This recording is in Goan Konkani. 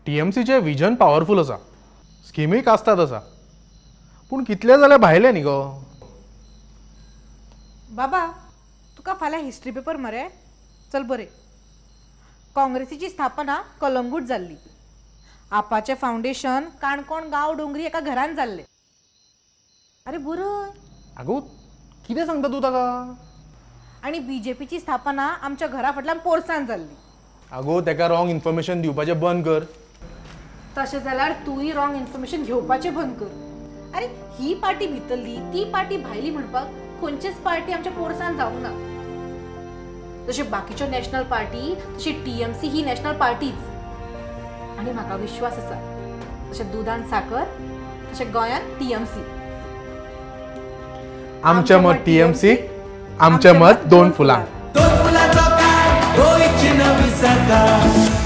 टीएमसीचें विजन पावरफूल आसा, स्किमीक आसतात आसा, पूण कितले जाल्यार भायले न्ही गो. बाबा तुका फाल्यां हिस्ट्री पेपर मरे, चल बरें. काँग्रेसीची स्थापना कलंगूट जाल्ली, आपाचें फावंडेशन काणकोण गांव डोंगरी एका घरान जाल्लें. अरे बरय. आगो कितें सांगता तूं ताका? आनी बीजेपीची स्थापना आमच्या घरा फाटल्यान पोरसान जाल्ली. आगो ताका रॉंग इन्फॉर्मेशन दिवपाचें बंद कर. तशें जाल्यार तूंय रॉंग इन्फॉर्मेशन घेवपाचें बंद कर. अरे ही पार्टी भितरली ती पार्टी भायली म्हणपाक खंयचीच पार्टी आमच्या पोरसान जावंक ना. जशे बाकीच्यो नॅशनल पार्टी तशी टीएमसी ही नॅशनल पार्टीच. आनी म्हाका विश्वास आसा, जशें दुदान साकर तशें गोंयांत टीएमसी. आमचें मत टीएमसी, आमचें मत दोन फुलां. दोन फुलांचो काय गोंयची नवी सरकार.